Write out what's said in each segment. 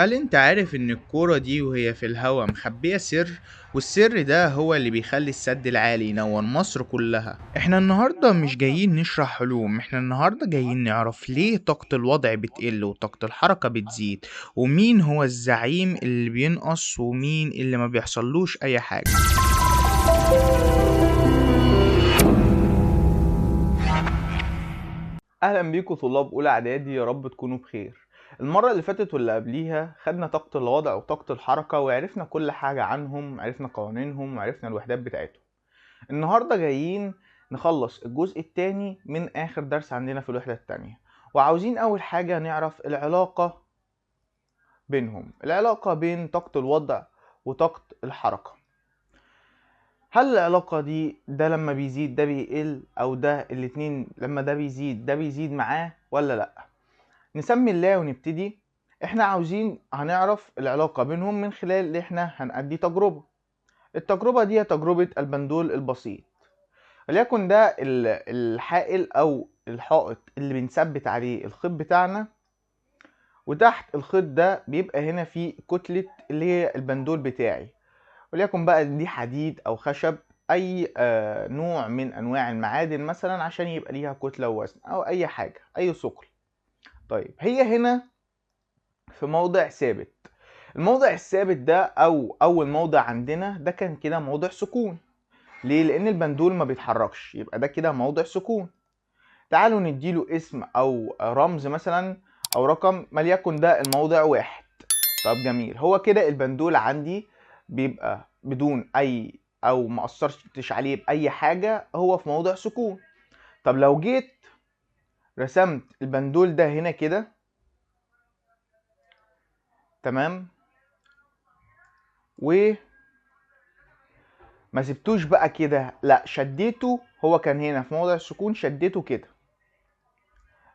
هل انت عارف ان الكورة دي وهي في الهوا مخبية سر؟ والسر ده هو اللي بيخلي السد العالي ينور مصر كلها. احنا النهاردة مش جايين نشرح علوم، احنا النهاردة جايين نعرف ليه طاقة الوضع بتقل وطاقة الحركة بتزيد، ومين هو الزعيم اللي بينقص ومين اللي ما بيحصلوش اي حاجة. اهلا بيكم طلاب اولى اعدادي، يا رب تكونوا بخير. المرة اللي فاتت واللي قبليها خدنا طاقة الوضع وطاقة الحركة وعرفنا كل حاجة عنهم، عرفنا قوانينهم وعرفنا الوحدات بتاعتهم. النهاردة جايين نخلص الجزء الثاني من آخر درس عندنا في الوحدة الثانية، وعاوزين أول حاجة نعرف العلاقة بينهم، العلاقة بين طاقة الوضع وطاقة الحركة. هل العلاقة دي ده لما بيزيد ده بيقل، أو ده الاتنين لما ده بيزيد ده بيزيد معاه ولا لأ؟ نسمي الله ونبتدي. احنا عاوزين هنعرف العلاقة بينهم من خلال اللي احنا هنأدي تجربة. التجربة دي هي تجربة البندول البسيط، وليكن ده الحائل او الحائط اللي بنثبت عليه الخيط بتاعنا، وتحت الخيط ده بيبقى هنا في كتلة اللي هي البندول بتاعي، وليكن بقى دي حديد او خشب، اي نوع من انواع المعادن مثلا، عشان يبقى ليها كتلة ووزن او اي حاجة، اي ثقل. طيب هي هنا في موضع ثابت. الموضع الثابت ده او اول موضع عندنا ده كان كده موضع سكون. ليه؟ لان البندول ما بيتحركش، يبقى ده كده موضع سكون. تعالوا نديله اسم او رمز مثلا او رقم، مليكن ده الموضع واحد. طب جميل، هو كده البندول عندي بيبقى بدون اي او ما اثرتش عليه باي حاجه، هو في موضع سكون. طب لو جيت رسمت البندول ده هنا كده، تمام، و ما سبتوش بقى كده، لا شديته، هو كان هنا في موضع السكون، شديته كده،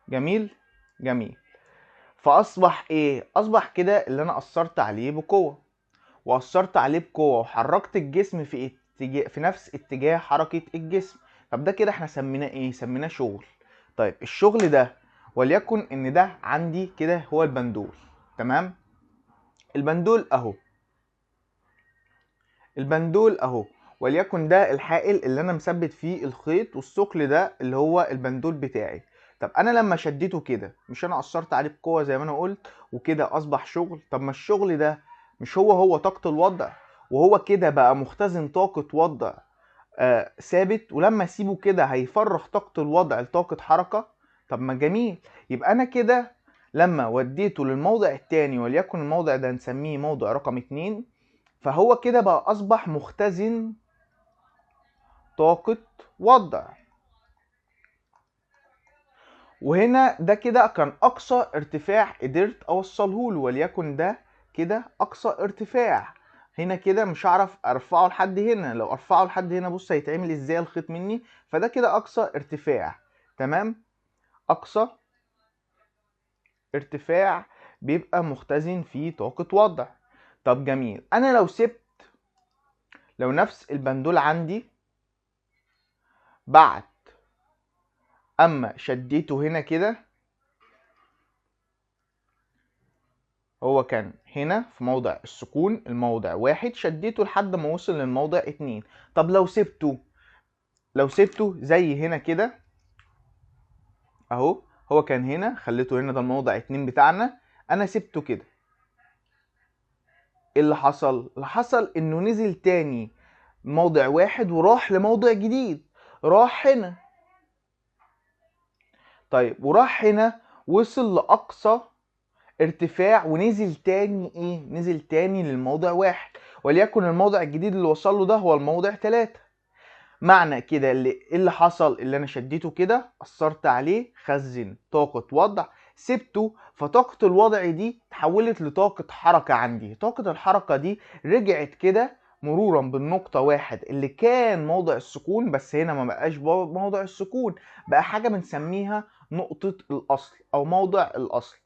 جميل جميل، فاصبح ايه؟ اصبح كده اللي انا اثرت عليه بقوه، واثرت عليه بقوه وحركت الجسم في اتجاه، في نفس اتجاه حركه الجسم. طب ده كده احنا سميناه ايه؟ سميناه شغل. طيب الشغل ده وليكن ان ده عندي كده هو البندول، تمام، البندول اهو، البندول اهو، وليكن ده الحائل اللي انا مثبت فيه الخيط، والثقل ده اللي هو البندول بتاعي. طب انا لما شديته كده، مش انا اثرت عليه بقوه زي ما انا قلت، وكده اصبح شغل. طب ما الشغل ده مش هو هو طاقه الوضع، وهو كده بقى مختزن طاقه وضع ثابت، ولما اسيبه كده هيفرغ طاقة الوضع لطاقة حركة. طب ما جميل، يبقى انا كده لما وديته للموضع التاني، وليكن الموضع ده نسميه موضع رقم 2، فهو كده بقى اصبح مختزن طاقة وضع. وهنا ده كده كان اقصى ارتفاع قدرت اوصله له، وليكن ده كده اقصى ارتفاع. هنا كده مش هعرف ارفعه لحد هنا، لو ارفعه لحد هنا بص هيتعمل ازاي الخيط مني، فده كده اقصى ارتفاع، تمام، اقصى ارتفاع بيبقى مختزن فيه طاقة وضع. طب جميل، انا لو سبت، لو نفس البندول عندي بعد اما شديته هنا كده، هو كان هنا في موضع السكون الموضع واحد، شديته لحد ما وصل للموضع 2. طب لو سبته، لو سبته زي هنا كده اهو، هو كان هنا، خليته هنا، ده الموضع 2 بتاعنا، انا سبته كده، ايه اللي حصل؟ اللي حصل انه نزل تاني موضع واحد وراح لموضع جديد، راح هنا. طيب وراح هنا، وصل لأقصى ارتفاع ونزل تاني ايه؟ نزل تاني للموضع واحد، وليكن الموضع الجديد اللي وصل له ده هو الموضع 3. معنى كده اللي اللي حصل، اللي انا شديته كده اثرت عليه، خزن طاقة وضع، سبته، فطاقة الوضع دي اتحولت لطاقة حركة عندي. طاقة الحركة دي رجعت كده مرورا بالنقطة 1 اللي كان موضع السكون، بس هنا ما بقاش موضع السكون، بقى حاجة بنسميها نقطة الأصل أو موضع الأصل،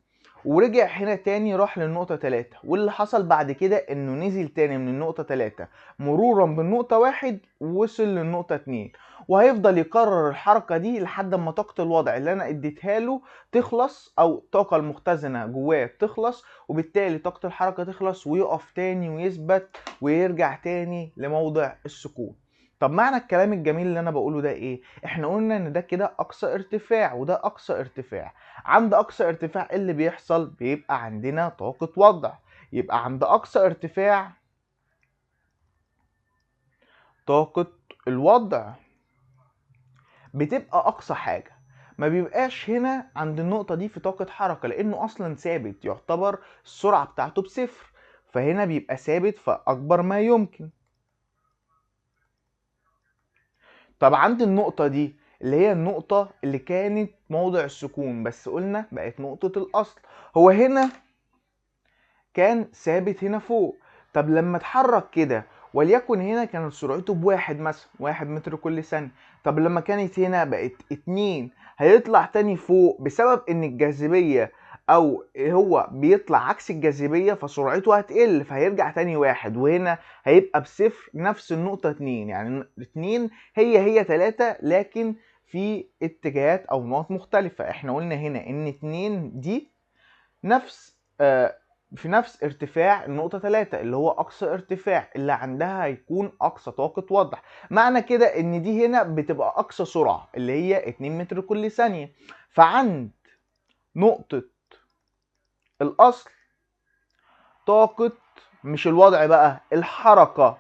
ورجع هنا تاني راح للنقطة 3. واللي حصل بعد كده انه نزل تاني من النقطة 3 مرورا بالنقطة 1 وصل للنقطة 2، وهيفضل يكرر الحركة دي لحد ما طاقة الوضع اللي انا اديتها له تخلص، او الطاقة المختزنة جواه تخلص، وبالتالي طاقة الحركة تخلص ويقف تاني ويثبت ويرجع تاني لموضع السكون. طب معنى الكلام الجميل اللي انا بقوله ده ايه؟ احنا قلنا ان ده كده اقصى ارتفاع وده اقصى ارتفاع. عند اقصى ارتفاع ايه اللي بيحصل؟ بيبقى عندنا طاقة وضع. يبقى عند اقصى ارتفاع طاقة الوضع بتبقى اقصى حاجة، ما بيبقاش هنا عند النقطة دي في طاقة حركة لانه اصلا ثابت، يعتبر السرعة بتاعته بصفر، فهنا بيبقى ثابت فاكبر ما يمكن. طب عند النقطة دي اللي هي النقطة اللي كانت موضع السكون بس قلنا بقت نقطة الأصل، هو هنا كان ثابت هنا فوق. طب لما اتحرك كده وليكن هنا كانت سرعته بواحد مثلا، 1 متر كل ثانية، طب لما كانت هنا بقت 2، هيطلع تاني فوق بسبب ان الجاذبية او هو بيطلع عكس الجاذبية فسرعته هتقل، فهيرجع تاني 1، وهنا هيبقى بصفر نفس النقطة 2، يعني 2 هي 3 لكن في اتجاهات او نقط مختلفة. احنا قلنا هنا ان 2 دي نفس في نفس ارتفاع النقطة 3 اللي هو أقصى ارتفاع اللي عندها هيكون أقصى طاقة وضع. معنى كده إن دي هنا بتبقى أقصى سرعة اللي هي 2 متر كل ثانية. فعند نقطة الأصل طاقة مش الوضع بقى، الحركة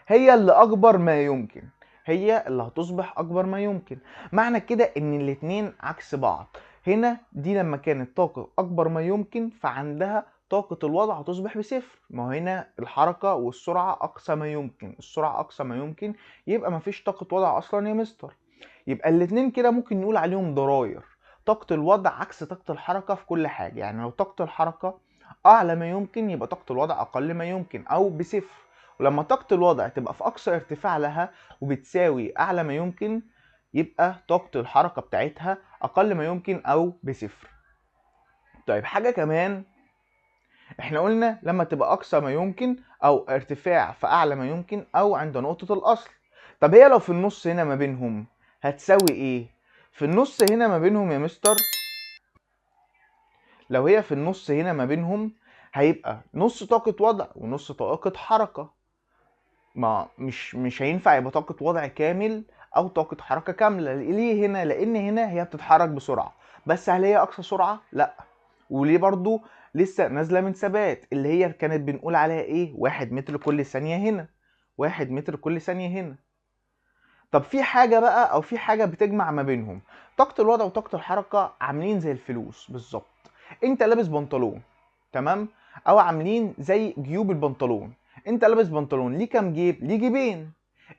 هي اللي أكبر ما يمكن، هي اللي هتصبح أكبر ما يمكن. معنى كده إن الاتنين عكس بعض. هنا دي لما كانت طاقة أكبر ما يمكن فعندها طاقة الوضع هتصبح بصفر، ما هو هنا الحركة والسرعة أقصى ما يمكن، السرعة أقصى ما يمكن، يبقى مفيش طاقة وضع أصلا يا مستر. يبقى الاتنين كده ممكن نقول عليهم ضراير. طاقة الوضع عكس طاقة الحركة في كل حاجة، يعني لو طاقة الحركة أعلى ما يمكن يبقى طاقة الوضع أقل ما يمكن أو بصفر، ولما طاقة الوضع تبقى في أقصى ارتفاع لها وبتساوي أعلى ما يمكن يبقى طاقة الحركة بتاعتها أقل ما يمكن أو بصفر. طيب حاجة كمان، احنا قلنا لما تبقى أقصى ما يمكن أو ارتفاع في أعلى ما يمكن أو عند نقطة الأصل. طب هي لو في النص هنا ما بينهم هتساوي إيه؟ في النص هنا ما بينهم يا مستر، لو هي في النص هنا ما بينهم هيبقى نص طاقة وضع ونص طاقة حركة. ما مش هينفع يبقى طاقة وضع كامل أو طاقة حركة كاملة. ليه هنا؟ لأن هنا هي بتتحرك بسرعة، بس هل هي أقصى سرعة؟ لأ. وليه برضو لسه نازلة من ثبات اللي هي كانت بنقول عليها إيه؟ 1 متر كل ثانية هنا، 1 متر كل ثانية هنا. طب في حاجة بقى أو في حاجة بتجمع ما بينهم، طاقة الوضع وطاقة الحركة عاملين زي الفلوس بالظبط. أنت لابس بنطلون، تمام؟ أو عاملين زي جيوب البنطلون. أنت لابس بنطلون ليه كام جيب؟ ليه جيبين.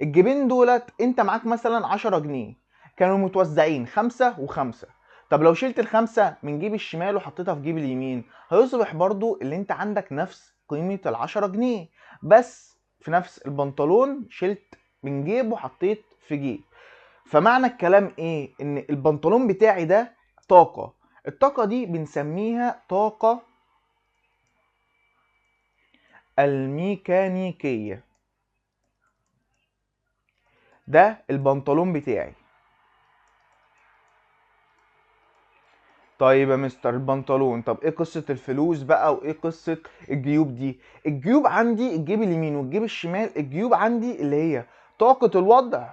الجيبين دولت انت معاك مثلا 10 جنيه، كانوا متوزعين 5 و5. طب لو شلت ال5 من جيب الشمال وحطيتها في جيب اليمين هيصبح برضو اللي انت عندك نفس قيمة ال10 جنيه، بس في نفس البنطلون شلت من جيب وحطيت في جيب. فمعنى الكلام ايه؟ ان البنطلون بتاعي ده طاقة، الطاقة دي بنسميها طاقة الميكانيكية. ده البنطلون بتاعي. طيب يا مستر البنطلون، طب ايه قصة الفلوس بقى وايه قصة الجيوب دي؟ الجيوب عندي الجيب اليمين والجيب الشمال، الجيوب عندي اللي هي طاقة الوضع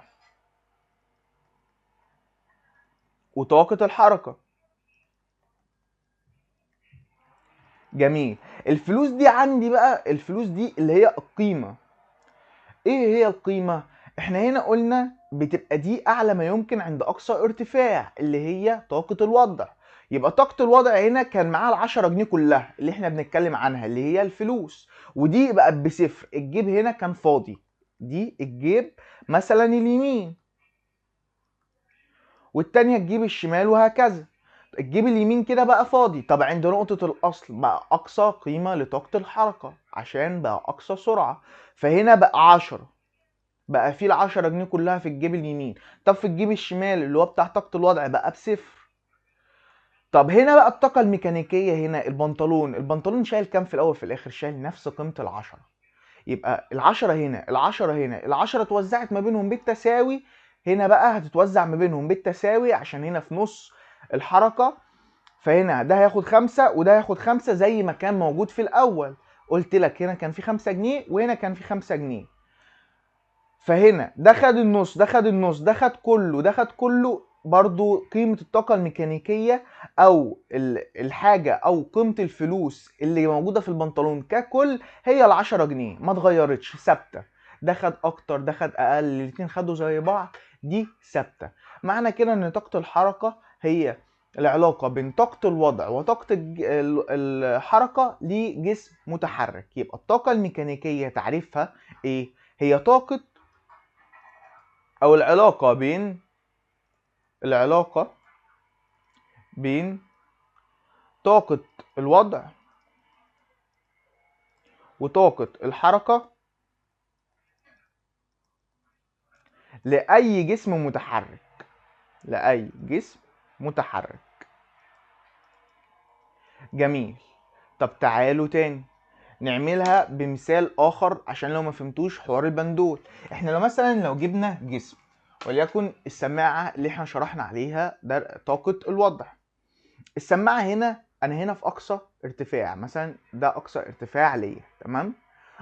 وطاقة الحركة. جميل. الفلوس دي عندي بقى، الفلوس دي اللي هي القيمة. ايه هي القيمة؟ احنا هنا قلنا بتبقى دي اعلى ما يمكن عند اقصى ارتفاع اللي هي طاقة الوضع. يبقى طاقة الوضع هنا كان معاها ال10 جنيه كلها اللي احنا بنتكلم عنها اللي هي الفلوس، ودي بقت بصفر. الجيب هنا كان فاضي، دي الجيب مثلا اليمين والتانية الجيب الشمال وهكذا. الجيب اليمين كده بقى فاضي. طب عند نقطة الأصل بقى أقصى قيمة لطاقة الحركة عشان بقى أقصى سرعة، فهنا بقى 10، بقى فيه ال10 جنيه كلها في الجيب اليمين. طب في الجيب الشمال اللي هو بتاع طاقة الوضع بقى بصفر. طب هنا بقى الطاقة الميكانيكية، هنا البنطلون، البنطلون شايل كام في الأول في الآخر؟ شايل نفس قيمة ال10. يبقى ال10 هنا، ال10 هنا، ال10 اتوزعت ما بينهم بالتساوي. هنا بقى هتتوزع ما بينهم بالتساوي عشان هنا في نص الحركة، فهنا ده هياخد 5 وده هياخد 5 زي ما كان موجود في الأول. قلت لك هنا كان في 5 جنيه وهنا كان في 5 جنيه، فهنا ده خد النص، ده خد النص، ده خد كله، ده خد كله. برضو قيمة الطاقة الميكانيكية أو الحاجة أو قيمة الفلوس اللي موجودة في البنطلون ككل هي ال10 جنيه، ما اتغيرتش، ثابتة. ده خد أكتر، ده خد أقل، الاتنين خدوا زي بعض، دي ثابتة. معنى كده إن طاقة الحركة هي العلاقة بين طاقة الوضع وطاقة الحركة لجسم متحرك. يبقى الطاقة الميكانيكية تعريفها إيه؟ هي طاقة أو العلاقة بين، العلاقة بين طاقة الوضع وطاقة الحركة لأي جسم متحرك، لأي جسم متحرك. جميل. طب تعالوا تاني نعملها بمثال آخر عشان لو ما فهمتوش حوار البندول. احنا لو مثلا لو جبنا جسم، وليكن السماعة اللي احنا شرحنا عليها ده طاقة الوضع. السماعة هنا، انا هنا في اقصى ارتفاع مثلا، ده اقصى ارتفاع ليا، تمام؟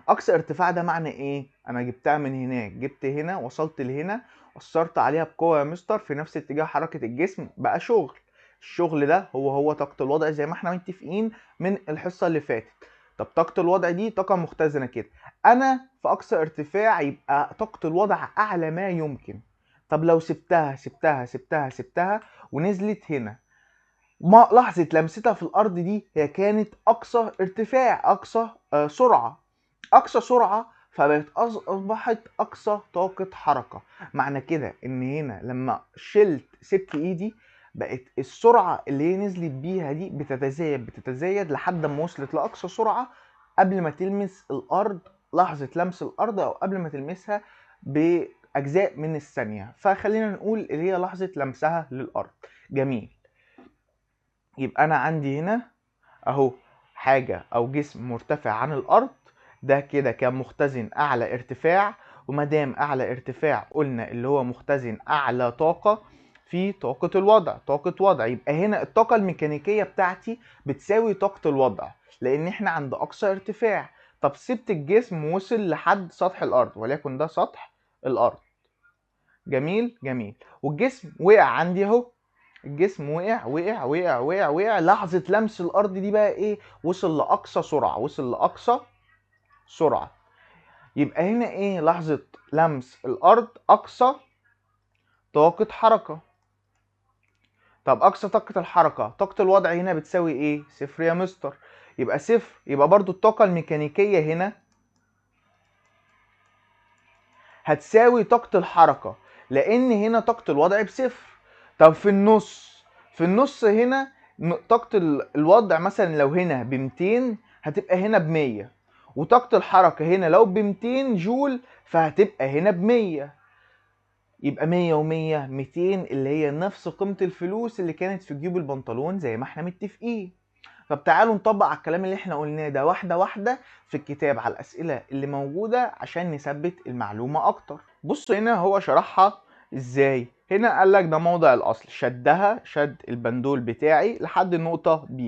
اقصى ارتفاع ده معنى ايه؟ انا جبتها من هناك، جبت هنا، وصلت لهنا، اثرت عليها بقوة يا مستر في نفس اتجاه حركة الجسم، بقى شغل. الشغل ده هو طاقة الوضع زي ما احنا متفقين من الحصة اللي فاتت. طب طاقة الوضع دي طاقة مختزنة كده، انا في اقصى ارتفاع يبقى طاقة الوضع اعلى ما يمكن. طب لو سبتها سبتها سبتها سبتها ونزلت هنا، ما لحظة لمستها في الأرض دي هي كانت أقصى ارتفاع، أقصى سرعة، أقصى سرعة، فبقت أصبحت أقصى طاقة حركة. معنى كده إن هنا لما شلت سبت إيدي بقت السرعة اللي هي نزلت بيها دي بتتزايد بتتزايد لحد ما وصلت لأقصى سرعة قبل ما تلمس الأرض، لحظة لمس الأرض أو قبل ما تلمسها بأجزاء من الثانية، فخلينا نقول اللي هي لحظة لمسها للأرض. جميل. يبقى أنا عندي هنا أهو حاجة أو جسم مرتفع عن الأرض، ده كده كان مختزن أعلى ارتفاع، ومادام أعلى ارتفاع قلنا اللي هو مختزن أعلى طاقة في طاقة الوضع، طاقة وضع. يبقى هنا الطاقة الميكانيكية بتاعتي بتساوي طاقة الوضع لأن احنا عند أقصى ارتفاع. طب سبت الجسم وصل لحد سطح الأرض، وليكن ده سطح الأرض. جميل جميل. والجسم وقع عندي أهو، الجسم وقع وقع وقع وقع وقع، لحظة لمس الأرض دي بقى إيه؟ وصل لأقصى سرعة، وصل لأقصى سرعة. يبقى هنا إيه؟ لحظة لمس الأرض أقصى طاقة حركة. طب أقصى طاقة الحركة، طاقة الوضع هنا بتساوي إيه؟ صفر يا مستر. يبقى صفر. يبقى برضو الطاقة الميكانيكية هنا هتساوي طاقة الحركة لأن هنا طاقة الوضع بصفر. طب في النص، في النص هنا طاقة الوضع مثلا لو هنا ب200 هتبقى هنا ب100، وطاقة الحركة هنا لو ب200 جول فهتبقى هنا ب100، يبقى 100 و100 200 اللي هي نفس قيمة الفلوس اللي كانت في جيوب البنطلون زي ما احنا متفقين. طب تعالوا نطبق على الكلام اللي احنا قلناه ده واحدة واحدة في الكتاب على الأسئلة اللي موجودة عشان نثبت المعلومة أكتر. بصوا هنا هو شرحها ازاي. هنا قال لك ده موضع الأصل، شدها، شد البندول بتاعي لحد النقطة B،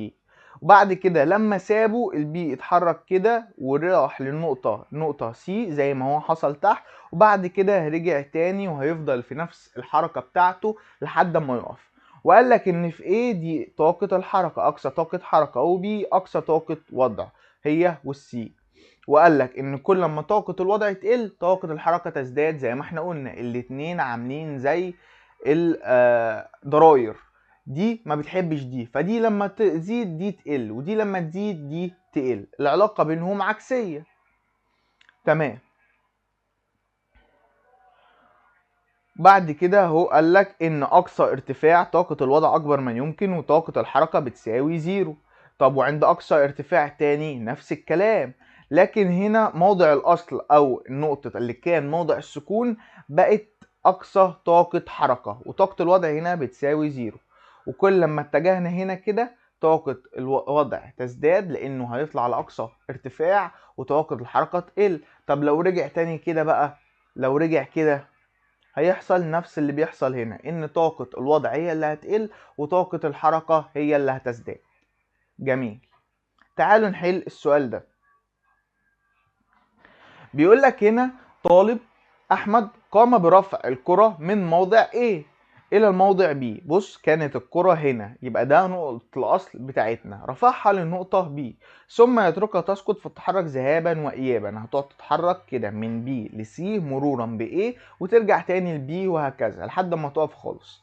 وبعد كده لما سابه ال B اتحرك كده وراح للنقطة نقطة C زي ما هو حصل تحت، وبعد كده رجع تاني وهيفضل في نفس الحركة بتاعته لحد ما يقف. وقال لك ان في A دي طاقة الحركة، اقصى طاقة حركة، و B اقصى طاقة وضع هي وال C. وقال لك ان كل ما طاقة الوضع تقل طاقة الحركة تزداد زي ما احنا قلنا، الاتنين عاملين زي الضراير، دي ما بتحبش دي، فدي لما تزيد دي تقل، ودي لما تزيد دي تقل، العلاقة بينهم عكسية. تمام. بعد كده هو قال لك ان اقصى ارتفاع طاقة الوضع اكبر ما يمكن وطاقة الحركة بتساوي zero. طب وعند اقصى ارتفاع تاني نفس الكلام، لكن هنا موضع الاصل او النقطة اللي كان موضع السكون بقت اقصى طاقة حركة، وطاقة الوضع هنا بتساوي zero. وكل لما اتجهنا هنا كده طاقة الوضع تزداد لانه هيطلع لاقصى ارتفاع، وطاقة الحركة تقل. طب لو رجع تاني كده بقى، لو رجع كده هيحصل نفس اللي بيحصل هنا، ان طاقة الوضع هي اللي هتقل وطاقة الحركة هي اللي هتزداد. جميل، تعالوا نحل السؤال ده. بيقول لك هنا طالب احمد قام برفع الكرة من موضع A الى الموضع B. بص، كانت الكرة هنا، يبقى ده نقطة الاصل بتاعتنا، رفعها للنقطة B ثم يتركها تسقط فتتحرك ذهابا وايابا. هتقعد تتحرك كده من B ل C مرورا ب A وترجع تاني ل B وهكذا لحد ما تقف خالص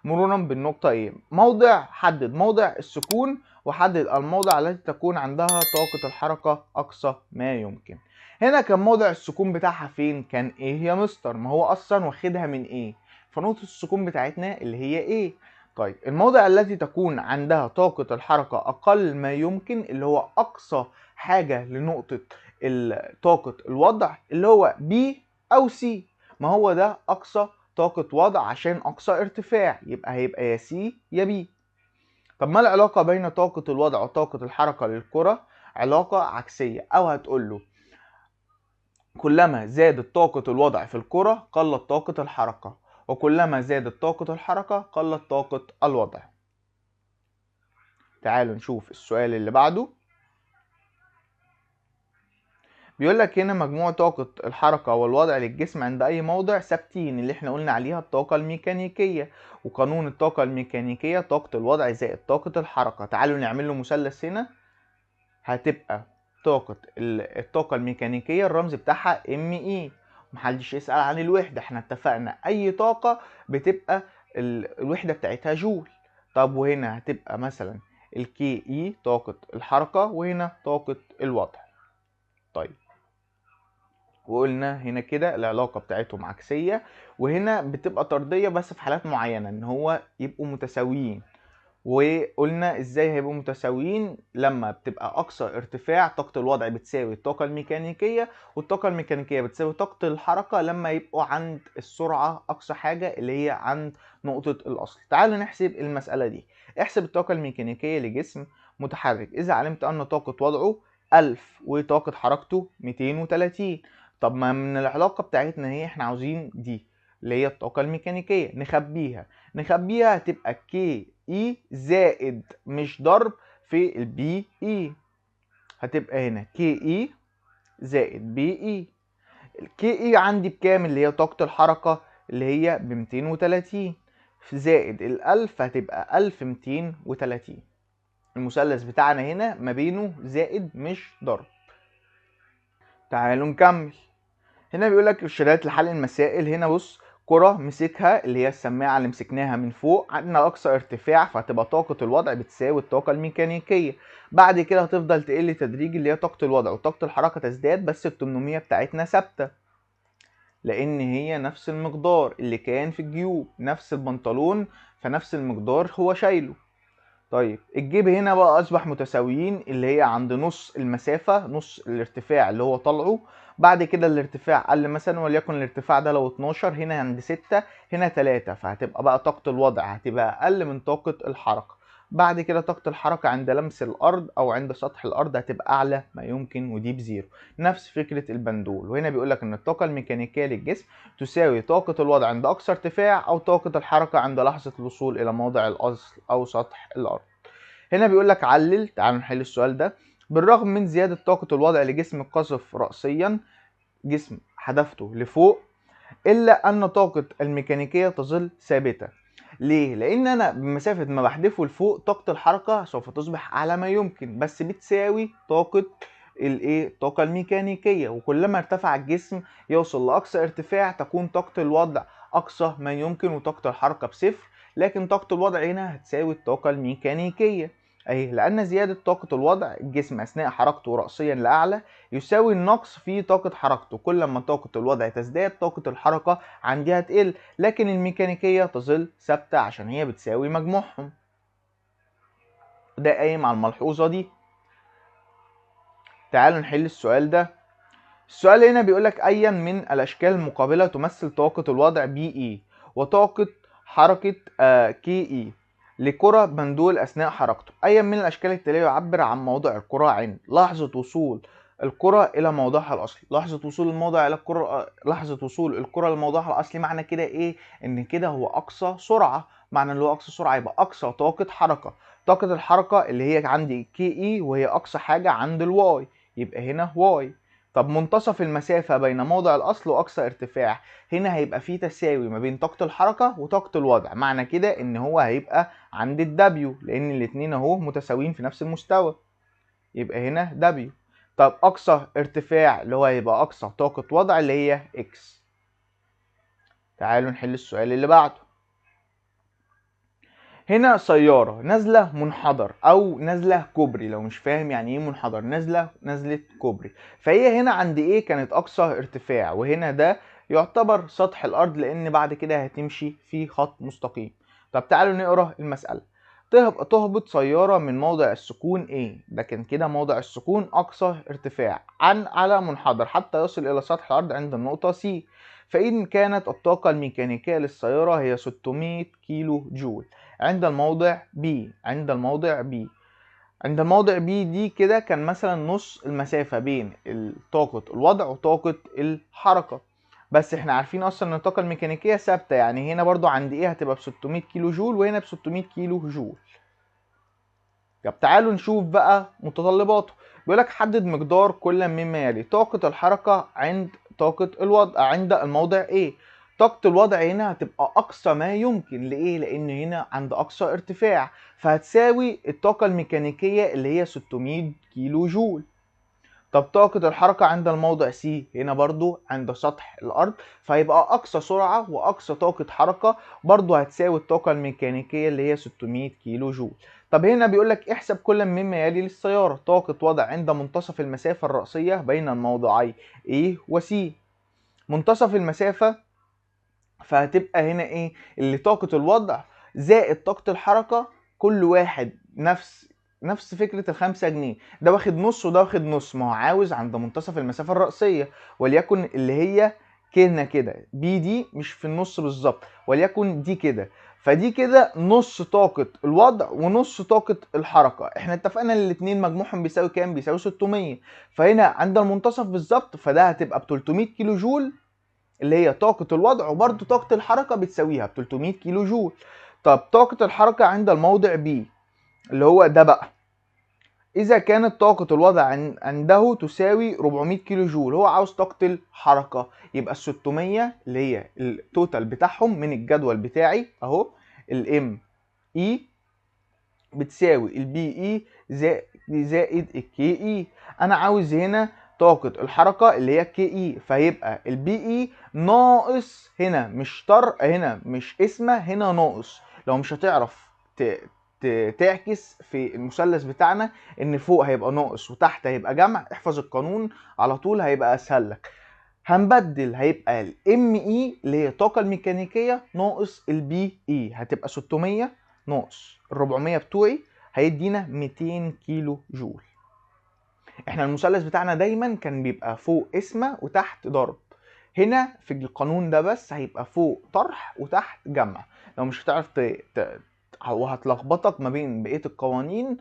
مرورا بالنقطة A. موضع، حدد موضع السكون وحدد الموضع التي تكون عندها طاقة الحركة أقصى ما يمكن. هنا كان موضع السكون بتاعها فين؟ كان ايه يا مستر؟ ما هو أصلا واخدها من ايه، فنقطة السكون بتاعتنا اللي هي ايه. طيب الموضع التي تكون عندها طاقة الحركة أقل ما يمكن، اللي هو أقصى حاجة لنقطة طاقة الوضع اللي هو B أو C، ما هو ده أقصى طاقة وضع عشان أقصى ارتفاع، يبقى هيبقى يا C يا B. طب ما العلاقة بين طاقة الوضع وطاقة الحركة للكرة؟ علاقة عكسية، أو هتقول له كلما زادت طاقة الوضع في الكرة قلت طاقة الحركة، وكلما زادت طاقة الحركة قلت طاقة الوضع. تعالوا نشوف السؤال اللي بعده. بيقول لك هنا مجموع طاقة الحركة والوضع للجسم عند أي موضع ثابتين، اللي احنا قلنا عليها الطاقة الميكانيكية، وقانون الطاقة الميكانيكية طاقة الوضع زائد طاقة الحركة. تعالوا نعمل له مثلث هنا، هتبقى طاقة الطاقة الميكانيكية الرمز بتاعها ME، محدش يسأل عن الوحدة، احنا اتفقنا أي طاقة بتبقى الوحدة بتاعتها جول. طب وهنا هتبقى مثلا ال KE طاقة الحركة، وهنا طاقة الوضع. طيب وقلنا هنا كده العلاقة بتاعتهم عكسية، وهنا بتبقى طردية بس في حالات معينة ان هو يبقوا متساويين. وقلنا ازاي هيبقوا متساويين؟ لما بتبقى اقصى ارتفاع طاقة الوضع بتساوي الطاقة الميكانيكية، والطاقة الميكانيكية بتساوي طاقة الحركة لما يبقوا عند السرعة اقصى حاجة اللي هي عند نقطة الاصل. تعالوا نحسب المسألة دي. احسب الطاقة الميكانيكية لجسم متحرك اذا علمت ان طاقة وضعه 1000 وطاقة حركته 230. طب ما من العلاقة بتاعتنا هي احنا عاوزين دي اللي هي الطاقة الميكانيكية نخبيها، نخبيها هتبقى KE زائد مش ضرب في ال BE، هتبقى هنا KE زائد BE. ال KE عندي بكام اللي هي طاقة الحركة اللي هي ب 230 زائد ال 1000 هتبقى 1230. المثلث بتاعنا هنا ما بينه زائد مش ضرب. تعالوا نكمل. هنا بيقول لك ارشادات لحل المسائل. هنا بص، كرة مسكها اللي هي السماعة اللي مسكناها من فوق، عندنا أقصى ارتفاع فهتبقى طاقة الوضع بتساوي الطاقة الميكانيكية. بعد كده هتفضل تقل تدريجي اللي هي طاقة الوضع، وطاقة الحركة تزداد، بس ال 800 بتاعتنا ثابتة لأن هي نفس المقدار اللي كان في الجيوب، نفس البنطلون فنفس المقدار هو شايله. طيب الجيب هنا بقى أصبح متساويين اللي هي عند نص المسافة، نص الارتفاع اللي هو طالعه. بعد كده الارتفاع قل مثلا، وليكن الارتفاع ده لو 12، هنا عند 6، هنا 3، فهتبقى بقى طاقة الوضع هتبقى أقل من طاقة الحركة. بعد كده طاقة الحركة عند لمس الأرض أو عند سطح الأرض هتبقى أعلى ما يمكن، ودي ب zero. نفس فكرة البندول. وهنا بيقول لك إن الطاقة الميكانيكية للجسم تساوي طاقة الوضع عند أقصى ارتفاع أو طاقة الحركة عند لحظة الوصول إلى موضع الأصل أو سطح الأرض. هنا بيقول لك علل. تعالوا نحل السؤال ده. بالرغم من زيادة طاقة الوضع لجسم القذف رأسيا، جسم حدفته لفوق، إلا أن طاقة الميكانيكية تظل ثابتة. ليه؟ لأن أنا بمسافة ما بحدفه لفوق طاقة الحركة سوف تصبح أعلى ما يمكن، بس بتساوي طاقة الإيه؟ الطاقة الميكانيكية. وكلما ارتفع الجسم يوصل لأقصى ارتفاع تكون طاقة الوضع أقصى ما يمكن وطاقة الحركة بصفر، لكن طاقة الوضع هنا هتساوي الطاقة الميكانيكية أهي، لأن زيادة طاقة الوضع الجسم أثناء حركته رأسيا لأعلى يساوي النقص في طاقة حركته. كل ما طاقة الوضع تزداد طاقة الحركة عندها تقل، لكن الميكانيكية تظل ثابتة عشان هي بتساوي مجموعهم. ده قايم على الملحوظة دي. تعالوا نحل السؤال ده. السؤال هنا بيقولك أيا من الأشكال المقابلة تمثل طاقة الوضع BE وطاقة حركة KE لكرة بندول أثناء حركته. أي من الأشكال التالية يعبر عن موضع الكرة عند لحظة وصول الكرة إلى موضعها الأصلي. لحظة وصول الموضع إلى الكرة، لحظة وصول الكرة لموضعها الأصلي، معنى كده إيه؟ إن كده هو أقصى سرعة، معنى اللي هو أقصى سرعة يبقى أقصى طاقة حركة. طاقة الحركة اللي هي عندي KE وهي أقصى حاجة عند ال Y، يبقى هنا Y. طب منتصف المسافة بين موضع الأصل وأقصى ارتفاع، هنا هيبقى في تساوي ما بين طاقة الحركة وطاقة الوضع، معنى كده إن هو هيبقى عند ال W، لأن الاتنين أهو متساويين في نفس المستوى، يبقى هنا W. طب أقصى ارتفاع اللي هو هيبقى أقصى طاقة وضع اللي هي X. تعالوا نحل السؤال اللي بعده. هنا سيارة نازلة منحدر أو نازلة كوبري، لو مش فاهم يعني إيه منحدر، نازلة كوبري، فهي هنا عند إيه كانت أقصى ارتفاع، وهنا ده يعتبر سطح الأرض لأن بعد كده هتمشي في خط مستقيم. طب تعالوا نقرأ المسألة. تهبط سيارة من موضع السكون A، ده كان كده موضع السكون أقصى ارتفاع على منحدر حتى يصل إلى سطح الأرض عند النقطة C، فإن كانت الطاقة الميكانيكية للسيارة هي 600 كيلو جول عند الموضع B، عند الموضع B، عند الموضع B دي كده كان مثلا نص المسافة بين طاقة الوضع وطاقة الحركة، بس احنا عارفين اصلا ان الطاقة الميكانيكية ثابتة، يعني هنا برضو عند ايه هتبقى ب 600 كيلو جول وهنا ب 600 كيلو جول. طب تعالوا نشوف بقى متطلباته. بيقولك حدد مقدار كل مما يلي طاقة الحركة عند طاقة الوضع عند الموضع A. طاقة الوضع هنا هتبقى أقصى ما يمكن، لإيه؟ لأن هنا عند أقصى ارتفاع، فهتساوي الطاقة الميكانيكية اللي هي 600 كيلو جول. طب طاقة الحركة عند الموضع C هنا برضو عند سطح الأرض، فهيبقى أقصى سرعة وأقصى طاقة حركة برضو هتساوي الطاقة الميكانيكية اللي هي 600 كيلو جول. طب هنا بيقولك احسب كل مما يلي للسيارة طاقة وضع عند منتصف المسافة الرأسية بين الموضعي A و C. منتصف المسافة فهتبقى هنا ايه؟ اللي طاقة الوضع زائد طاقة الحركة، كل واحد نفس فكرة ال5 جنيه، ده واخد نص وده واخد نص، ما هو عاوز عند منتصف المسافة الرأسية، وليكن اللي هي كده كده B دي مش في النص بالظبط، وليكن دي كده، فدي كده نص طاقة الوضع ونص طاقة الحركة. احنا اتفقنا ان الاتنين مجموعهم بيساوي كام؟ بيساوي 600، فهنا عند المنتصف بالظبط فده هتبقى ب 300 كيلو جول اللي هي طاقة الوضع، وبرده طاقة الحركة بتساويها ب 300 كيلو جول. طب طاقة الحركة عند الموضع B اللي هو ده بقى، إذا كانت طاقة الوضع عنده تساوي 400 كيلو جول، هو عاوز طاقة الحركة، يبقى ال 600 اللي هي ال total بتاعهم من الجدول بتاعي أهو، ال ME بتساوي ال PE زائد ال KE. أنا عاوز هنا طاقة الحركة اللي هي KE، فهيبقى ال PE ناقص هنا، مش طرق هنا، مش اسمه هنا ناقص. لو مش هتعرف تعكس في المثلث بتاعنا ان فوق هيبقى ناقص وتحت هيبقى جمع، احفظ القانون على طول هيبقى اسهل لك. هنبدل، هيبقى ال ME اللي هي الطاقة الميكانيكية ناقص ال PE، هتبقى 600 ناقص ال 400 بتوعي هيدينا 200 كيلو جول. احنا المثلث بتاعنا دايما كان بيبقى فوق قسمة وتحت ضرب، هنا في القانون ده بس هيبقى فوق طرح وتحت جمع. لو مش هتعرف وهتلخبطك ما بين بقية القوانين،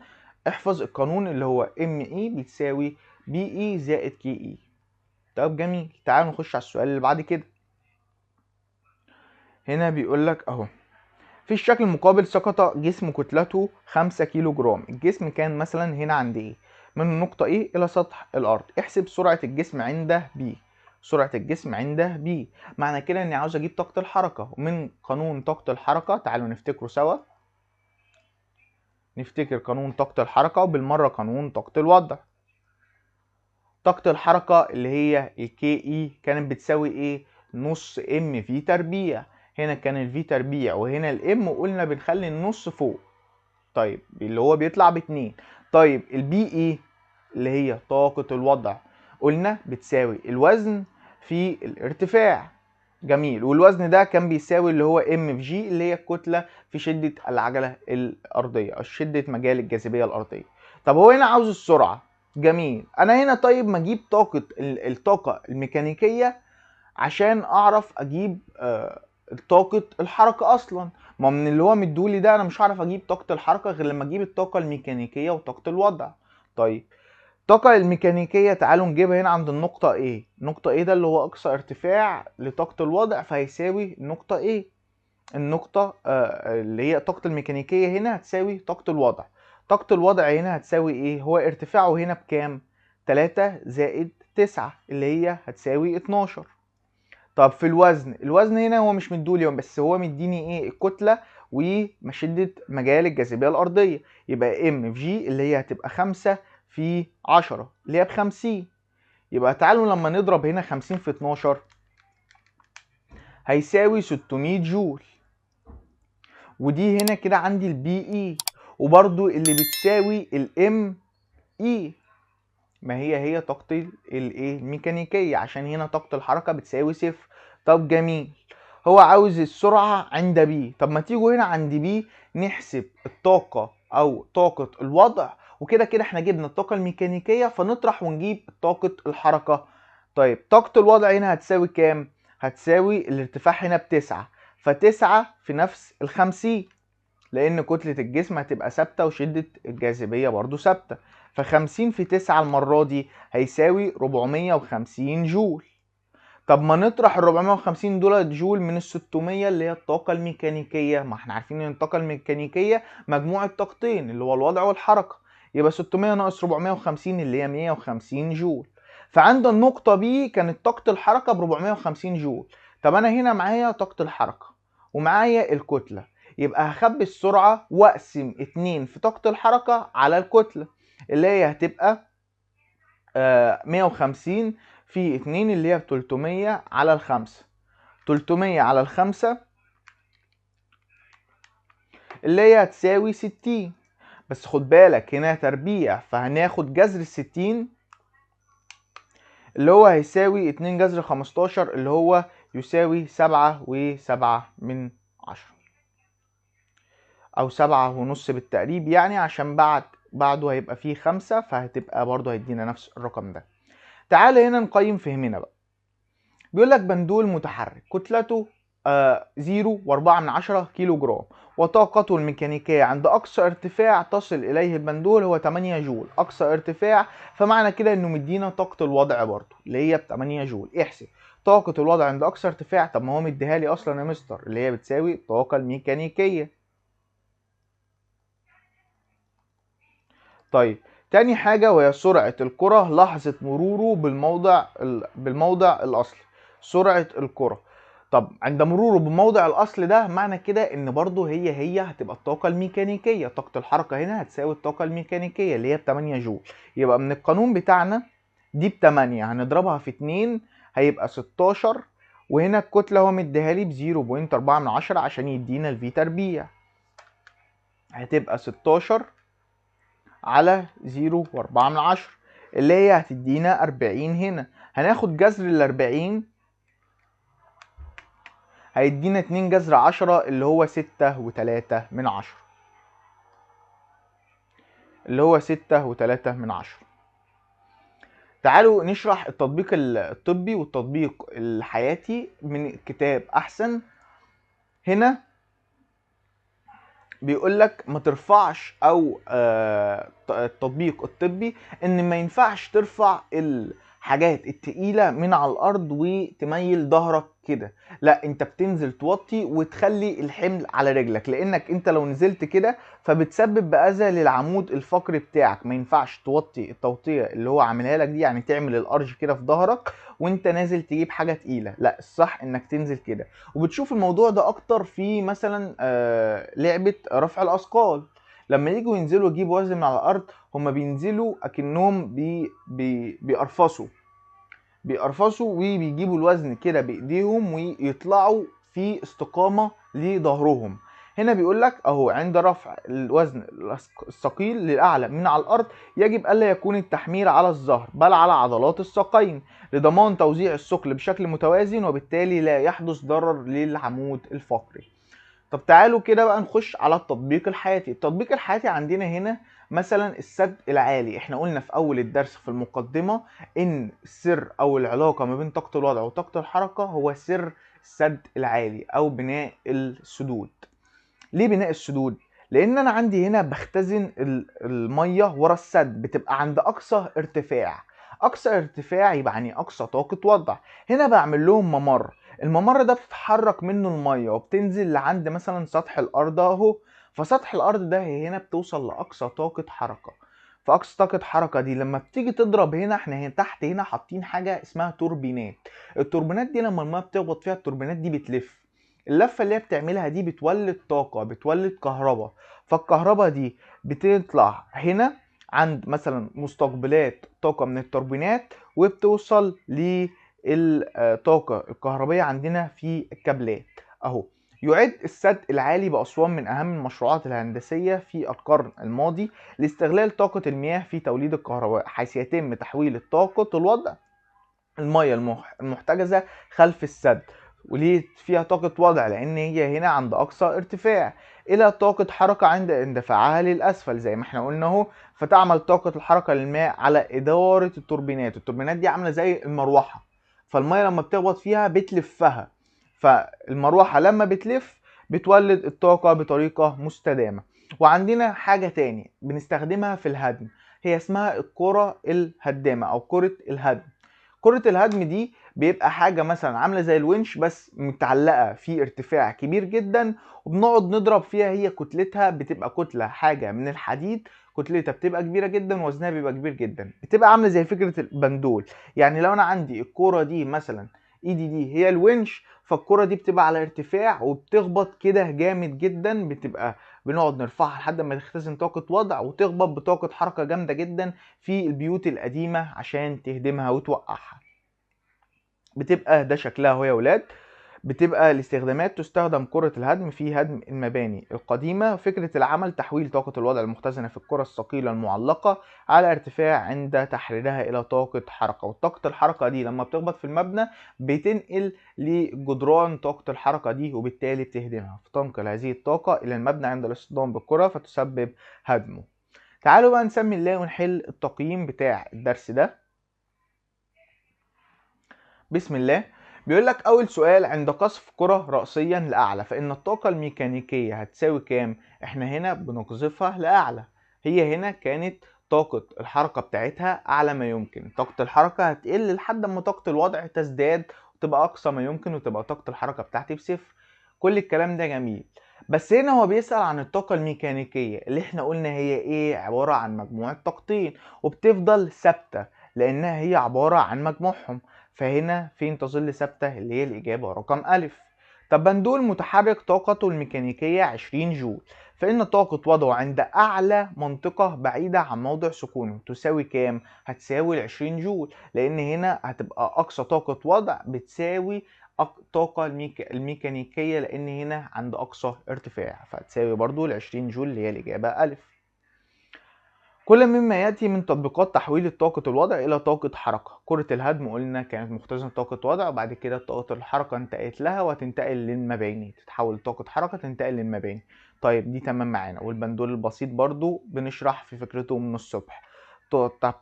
احفظ القانون اللي هو ME بتساوي PE زائد KE. طب جميل، تعالوا نخش على السؤال اللي بعد كده. هنا بيقولك اهو في الشكل المقابل سقط جسم كتلته 5 كيلو جرام، الجسم كان مثلا هنا عند ايه؟ من النقطة A إلى سطح الأرض، احسب سرعة الجسم عند B. سرعة الجسم عند B معنى كده إني عاوز أجيب طاقة الحركة، ومن قانون طاقة الحركة تعالوا نفتكره سوا، نفتكر قانون طاقة الحركة وبالمرة قانون طاقة الوضع. طاقة الحركة اللي هي ال KE كانت بتساوي إيه؟ نص M في تربيع، هنا كان ال V تربيع وهنا ال M، وقلنا بنخلي النص فوق، طيب اللي هو بيطلع ب2. طيب ال PE اللي هي طاقة الوضع قلنا بتساوي الوزن في الارتفاع، جميل، والوزن ده كان بيساوي اللي هو M في G اللي هي الكتلة في شدة العجلة الأرضية أو شدة مجال الجاذبية الأرضية. طب هو هنا عاوز السرعة، جميل، أنا هنا طيب ما أجيب طاقة الطاقة الميكانيكية عشان أعرف أجيب طاقة الحركة أصلا، ما من اللي هو مدولي ده أنا مش هعرف أجيب طاقة الحركة غير لما أجيب الطاقة الميكانيكية وطاقة الوضع. طيب الطاقة الميكانيكية تعالوا نجيبها هنا عند النقطة A. النقطة A ده اللي هو أقصى ارتفاع لطاقة الوضع، فهيساوي النقطة A. النقطة اللي هي طاقة الميكانيكية هنا هتساوي طاقة الوضع. طاقة الوضع هنا هتساوي ايه؟ هو ارتفاعه هنا بكام؟ 3 زائد 9 اللي هي هتساوي 12. طب في الوزن، الوزن هنا هو مش مديهولي بس هو مديني ايه؟ الكتلة وشدة مجال الجاذبية الأرضية، يبقى m في g اللي هي هتبقى 5 في 10 اللي هي ب50. يبقى تعالوا لما نضرب هنا 50 في 12 هيساوي 600 جول. ودي هنا كده عندي ال P E، وبرده اللي بتساوي ال M E، ما هي هي طاقة الايه الميكانيكية، عشان هنا طاقة الحركة بتساوي صفر. طب جميل، هو عاوز السرعة عند B. طب ما تيجوا هنا عند B نحسب الطاقة او طاقة الوضع، وكده كده احنا جبنا الطاقة الميكانيكية فنطرح ونجيب طاقة الحركة. طيب طاقة الوضع هنا هتساوي كام؟ هتساوي الارتفاع هنا ب9، ف9 في نفس ال50، لأن كتلة الجسم هتبقى ثابتة وشدة الجاذبية برضو ثابتة، ف50 في 9 المرة دي هيساوي 450 جول. طب ما نطرح ال 450 دول جول من ال 600 اللي هي الطاقة الميكانيكية، ما احنا عارفين ان الطاقة الميكانيكية مجموعة طاقتين اللي هو الوضع والحركة، يبقى 600 ناقص 450 اللي هي 150 جول. فعند النقطة B كانت طاقة الحركة ب 450 جول. طب أنا هنا معايا طاقة الحركة ومعايا الكتلة، يبقى هخبي السرعة وأقسم 2 في طاقة الحركة على الكتلة اللي هي هتبقى 150 في 2 اللي هي 300 على 5، 300 على 5 اللي هي هتساوي 60. بس خد بالك هنا تربيع، فهناخد جذر 60 اللي هو هيساوي 2 جذر 15 اللي هو يساوي 7.7 أو 7.5 بالتقريب، يعني عشان بعده هيبقى فيه 5، فهتبقى برضه هيدينا نفس الرقم ده. تعال هنا نقيم فهمنا بقى. بيقول لك بندول متحرك كتلته 0.4 كيلو جرام، وطاقته الميكانيكية عند أقصى ارتفاع تصل إليه البندول هو 8 جول، أقصى ارتفاع، فمعنى كده إنه مدينا طاقة الوضع برضه اللي هي ب 8 جول. احسب طاقة الوضع عند أقصى ارتفاع، طب ما هو مديها لي أصلا يا مستر، اللي هي بتساوي الطاقة الميكانيكية. طيب تاني حاجة وهي سرعة الكرة لحظة مروره بالموضع الأصلي، سرعة الكرة. طب عند مروره بموضع الأصل ده معنى كده إن برضو هي هتبقى الطاقة الميكانيكية، طاقة الحركة هنا هتساوي الطاقة الميكانيكية اللي هي ب 8 جول. يبقى من القانون بتاعنا دي ب 8 هنضربها في 2 هيبقى 16، وهنا الكتلة هو مديها لي ب 0.4 عشان يدينا الفي تربيع، هتبقى 16 على 0.4 اللي هي هتدينا 40. هنا هناخد جذر ال 40 هيدينا 2 جذر 10 اللي هو 6.3، اللي هو 6.3. تعالوا نشرح التطبيق الطبي والتطبيق الحياتي من كتاب أحسن. هنا بيقول لك ما ترفعش، او التطبيق الطبي ان ما ينفعش ترفع الحاجات التقيلة من على الارض وتميل ظهرك كده، لا انت بتنزل توطي وتخلي الحمل على رجلك، لانك انت لو نزلت كده فبتسبب باذى للعمود الفقري بتاعك. ما ينفعش توطي التوطية اللي هو عاملها لك دي، يعني تعمل الارج كده في ظهرك وانت نازل تجيب حاجة تقيلة، لا الصح انك تنزل كده. وبتشوف الموضوع ده اكتر في مثلا لعبة رفع الاثقال، لما يجوا ينزلوا يجيبوا وزن من على الارض هما بينزلوا اكنهم بيقرفصوا وبيجيبوا الوزن كده بايديهم ويطلعوا في استقامة لظهرهم. هنا بيقول لك اهو عند رفع الوزن الثقيل للاعلى من على الارض يجب الا يكون التحميل على الظهر بل على عضلات الساقين لضمان توزيع الثقل بشكل متوازن، وبالتالي لا يحدث ضرر للعمود الفقري. طب تعالوا كده بقى نخش على التطبيق الحياتي. التطبيق الحياتي عندنا هنا مثلا السد العالي. احنا قلنا في اول الدرس في المقدمة ان السر او العلاقة ما بين طاقة الوضع وطاقة الحركة هو سر السد العالي او بناء السدود. ليه بناء السدود؟ لان انا عندي هنا بختزن المية ورا السد، بتبقى عند اقصى ارتفاع. اقصى ارتفاع يبقى يعني اقصى طاقة وضع. هنا بعمل لهم ممر، الممر ده بتتحرك منه المية وبتنزل لعند مثلا سطح الارض اهو، فسطح الارض ده هنا بتوصل لاقصى طاقة حركة. فاقصى طاقة حركة دي لما بتيجي تضرب هنا، احنا هنا تحت هنا حاطين حاجة اسمها توربينات. التوربينات دي لما المية بتخبط فيها التوربينات دي بتلف، اللفة اللي هي بتعملها دي بتولد طاقة، بتولد كهرباء. فالكهرباء دي بتطلع هنا عند مثلا مستقبلات طاقة من التوربينات، وبتوصل للطاقة الكهربية عندنا في الكابلات اهو. يعد السد العالي بأسوان من أهم المشروعات الهندسية في القرن الماضي لاستغلال طاقة المياه في توليد الكهرباء، حيث يتم تحويل الطاقة الوضع المياه المحتجزة خلف السد، وليه فيها طاقة وضع؟ لأن هي هنا عند أقصى ارتفاع، إلى طاقة حركة عند اندفاعها للأسفل زي ما احنا قلنا أهو. فتعمل طاقة الحركة للماء على إدارة التوربينات. التوربينات دي عاملة زي المروحة، فالمية لما بتخبط فيها بتلفها، فالمروحة لما بتلف بتولد الطاقة بطريقة مستدامة. وعندنا حاجة تاني بنستخدمها في الهدم، هي اسمها الكرة الهدامة أو كرة الهدم. كرة الهدم دي بيبقى حاجة مثلا عاملة زي الونش بس متعلقة في ارتفاع كبير جدا، وبنقعد نضرب فيها. هي كتلتها بتبقى كتلة حاجة من الحديد، كتلتها بتبقى كبيرة جدا ووزنها بيبقى كبير جدا، بتبقى عاملة زي فكرة البندول. يعني لو أنا عندي الكرة دي مثلا ايدي دي هي الونش، فالكرة دي بتبقى على ارتفاع وبتخبط كده جامد جدا، بتبقى بنقعد نرفعها لحد ما تختزن طاقة وضع وتخبط بطاقة حركة جامدة جدا في البيوت القديمة عشان تهدمها وتوقعها. بتبقى ده شكلها اهو يا ولاد. بتبقى الاستخدامات تستخدم كرة الهدم في هدم المباني القديمة. فكرة العمل تحويل طاقة الوضع المختزنة في الكرة الثقيلة المعلقة على ارتفاع عند تحريرها إلى طاقة حركة، وطاقة الحركة دي لما بتخبط في المبنى بتنقل لجدران طاقة الحركة دي وبالتالي بتهدمها، فتنقل هذه الطاقة إلى المبنى عند الاصطدام بالكرة فتسبب هدمه. تعالوا بقى نسمي الله ونحل التقييم بتاع الدرس ده. بسم الله. بيقول لك أول سؤال: عند قصف كرة رأسيا لأعلى فإن الطاقة الميكانيكية هتساوي كام؟ إحنا هنا بنقذفها لأعلى، هي هنا كانت طاقة الحركة بتاعتها أعلى ما يمكن، طاقة الحركة هتقل لحد ما طاقة الوضع تزداد وتبقى أقصى ما يمكن وتبقى طاقة الحركة بتاعتي بصفر. كل الكلام ده جميل، بس هنا هو بيسأل عن الطاقة الميكانيكية اللي إحنا قلنا هي إيه؟ عبارة عن مجموعة طاقتين وبتفضل ثابتة لأنها هي عبارة عن مجموعهم، فهنا فين تظل ثابتة اللي هي الإجابة رقم ألف. طب بندول متحرك طاقته الميكانيكية 20 جول، فإن طاقة وضعه عند أعلى منطقة بعيدة عن موضع سكونه تساوي كام؟ هتساوي 20 جول، لأن هنا هتبقى أقصى طاقة وضع بتساوي طاقة الميكانيكية لأن هنا عند أقصى ارتفاع، فهتساوي برضو 20 جول اللي هي الإجابة ألف. كل مما يأتي من تطبيقات تحويل طاقة الوضع إلى طاقة حركة. كرة الهدم قلنا كانت مختزنة طاقة وضع، وبعد كده طاقة الحركة انتقلت لها وهتنتقل للمباني، تتحول طاقة حركة تنتقل للمباني. طيب دي تمام معانا. والبندول البسيط برضو بنشرح في فكرته من الصبح.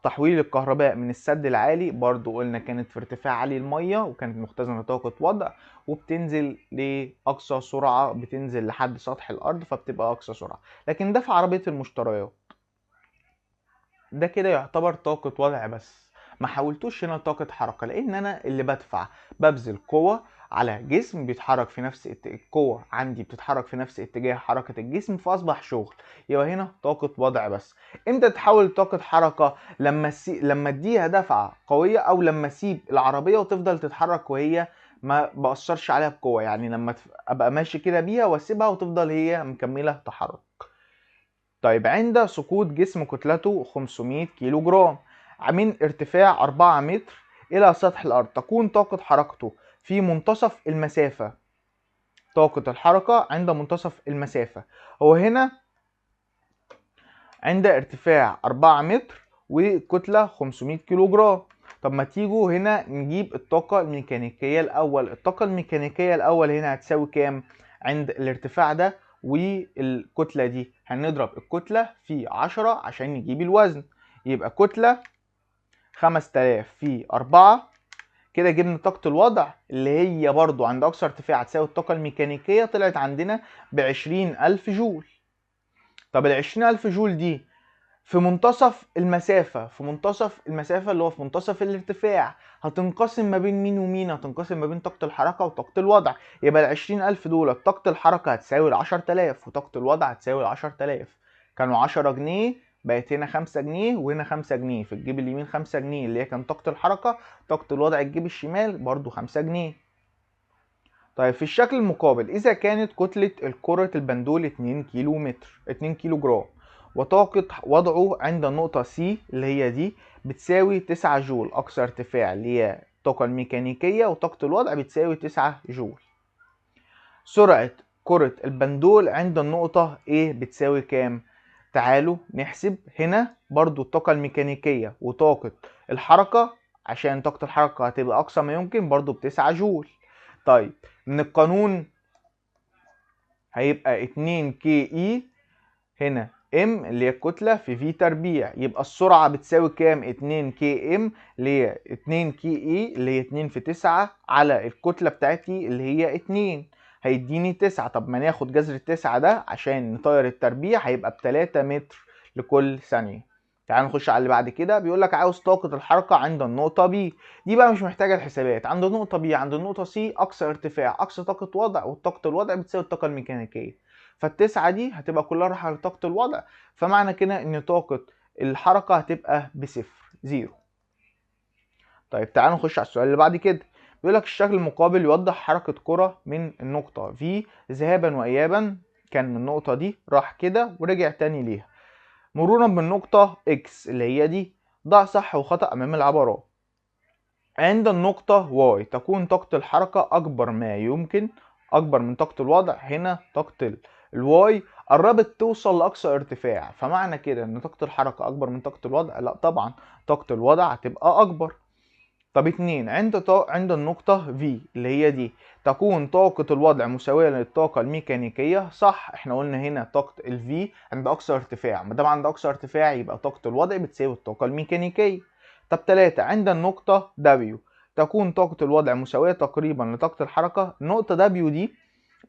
تحويل الكهرباء من السد العالي برضو قلنا كانت في ارتفاع عالي المية وكانت مختزنة طاقة وضع وبتنزل لأقصى سرعة، بتنزل لحد سطح الأرض فبتبقى أقصى سرعة. لكن ده في عربية المشتريات، ده كده يعتبر طاقة وضع بس، ما حاولتوش هنا طاقة حركة لأن أنا اللي بدفع، ببذل قوة على جسم بيتحرك في نفس القوة عندي بتتحرك في نفس اتجاه حركة الجسم فأصبح شغل، يبقى هنا طاقة وضع بس. امتى تحول طاقة حركة؟ لما اديها دفعة قوية أو لما اسيب العربية وتفضل تتحرك وهي ما بأثرش عليها بقوة، يعني لما أبقى ماشي كده بيها واسيبها وتفضل هي مكملة تحرك. طيب عند سقوط جسم كتلته 500 كيلو جرام من ارتفاع 4 متر إلى سطح الأرض تكون طاقة حركته في منتصف المسافة. طاقة الحركة عند منتصف المسافة، هو هنا عند ارتفاع 4 متر وكتلة 500 كيلو جرام. طب ما تيجوا هنا نجيب الطاقة الميكانيكية الأول. الطاقة الميكانيكية الأول هنا هتساوي كام عند الارتفاع ده والكتلة دي؟ هنضرب الكتلة في 10 عشان نجيب الوزن، يبقى كتلة 5000 في 4، كده جبنا طاقة الوضع اللي هي برضو عند أقصى ارتفاع هتساوي الطاقة الميكانيكية، طلعت عندنا ب20000 جول. طب ال 20000 جول دي في منتصف المسافة، في منتصف المسافة اللي هو في منتصف الارتفاع، هتنقسم ما بين مين ومين؟ هتنقسم ما بين طاقة الحركة وطاقة الوضع. يبقى ال 20000 دول طاقة الحركة هتساوي ال 10000 وطاقة الوضع هتساوي ال 10000. كانوا 10 جنيه بقت هنا 5 جنيه وهنا 5 جنيه، في الجيب اليمين 5 جنيه اللي هي كان طاقة الحركة، طاقة الوضع الجيب الشمال برضو 5 جنيه. طيب في الشكل المقابل إذا كانت كتلة الكرة البندول 2 كيلو متر، 2 كيلو جرام، وطاقة وضعه عند النقطة C اللي هي دي بتساوي 9 جول، أقصى ارتفاع اللي هي الطاقة الميكانيكية وطاقة الوضع بتساوي 9 جول. سرعة كرة البندول عند النقطة A بتساوي كام؟ تعالوا نحسب. هنا برضو الطاقة الميكانيكية وطاقة الحركة، عشان طاقة الحركة هتبقى أقصى ما يمكن برضو ب9 جول. طيب من القانون هيبقى 2 KE هنا M اللي هي الكتلة في V تربيع، يبقى السرعة بتساوي كام؟ 2 KM اللي هي 2 KE اللي هي 2 في 9 على الكتلة بتاعتي اللي هي 2، هيديني 9. طب ما ناخد جذر 9 ده عشان نطير التربيع، هيبقى ب3 متر لكل ثانية. تعال نخش على اللي بعد كده. بيقول لك عاوز طاقة الحركة عند النقطة B. دي بقى مش محتاجة الحسابات، عند النقطة B عند النقطة C أقصى ارتفاع أقصى طاقة وضع، وطاقة الوضع بتساوي الطاقة الميكانيكية، فالتسعة دي هتبقى كلها رايحة لطاقة الوضع، فمعنى كده إن طاقة الحركة هتبقى بصفر، zero. طيب تعالوا نخش على السؤال اللي بعد كده. بيقول لك الشكل المقابل يوضح حركة كرة من النقطة V ذهابا وإيابا، كان من النقطة دي راح كده ورجع تاني ليها، مرورا بالنقطة X اللي هي دي. ضع صح وخطأ أمام العبارات. عند النقطة Y تكون طاقة الحركة أكبر ما يمكن، أكبر من طاقة الوضع. هنا طاقة ال Y قربت توصل لأقصى ارتفاع، فمعنى كده إن طاقة الحركة أكبر من طاقة الوضع؟ لا طبعا، طاقة الوضع هتبقى أكبر. طب 2 عند النقطة V اللي هي دي تكون طاقة الوضع مساوية للطاقة الميكانيكية. صح، احنا قلنا هنا طاقة ال V عند أقصى ارتفاع، ما دام عند أقصى ارتفاع يبقى طاقة الوضع بتساوي الطاقة الميكانيكية. طب 3 عند النقطة W تكون طاقة الوضع مساوية تقريبا لطاقة الحركة. النقطة W دي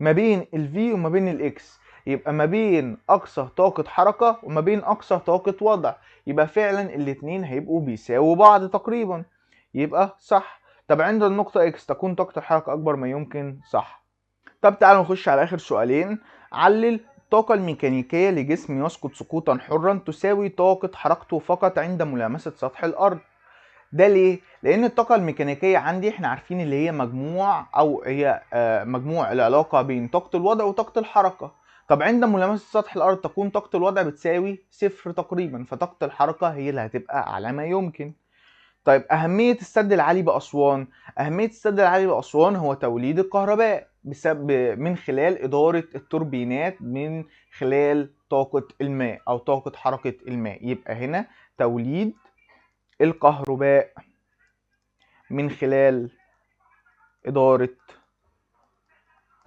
ما بين ال V وما بين ال X، يبقى ما بين أقصى طاقة حركة وما بين أقصى طاقة وضع، يبقى فعلا الاتنين هيبقوا بيساووا بعض تقريبا، يبقى صح. طب عند النقطة X تكون طاقة الحركة أكبر ما يمكن. صح. طب تعالوا نخش على آخر سؤالين. علل الطاقة الميكانيكية لجسم يسقط سقوطا حرا تساوي طاقة حركته فقط عند ملامسة سطح الأرض. ده ليه؟ لأن الطاقة الميكانيكية عندي احنا عارفين اللي هي مجموع، أو هي مجموع العلاقة بين طاقة الوضع وطاقة الحركة. طب عند ملامسة سطح الأرض تكون طاقة الوضع بتساوي صفر تقريبا، فطاقة الحركة هي اللي هتبقى أعلى ما يمكن. طيب أهمية السد العالي بأسوان. أهمية السد العالي بأسوان هو توليد الكهرباء بسبب من خلال إدارة التوربينات من خلال طاقة الماء أو طاقة حركة الماء. يبقى هنا توليد الكهرباء من خلال إدارة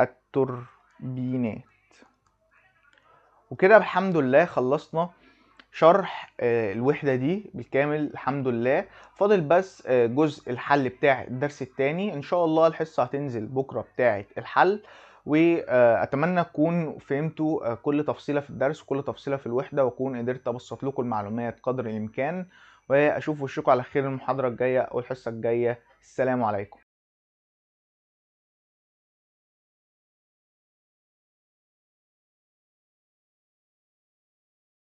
التوربينات. وكده الحمد لله خلصنا شرح الوحدة دي بالكامل الحمد لله. فاضل بس جزء الحل بتاع الدرس التاني، ان شاء الله الحصة هتنزل بكرة بتاعة الحل. واتمنى تكون فهمتوا كل تفصيلة في الدرس وكل تفصيلة في الوحدة، واكون قدرت ابسط لكم المعلومات قدر الامكان. واشوف وشكم على خير المحاضرة الجاية او الحصة الجاية. السلام عليكم.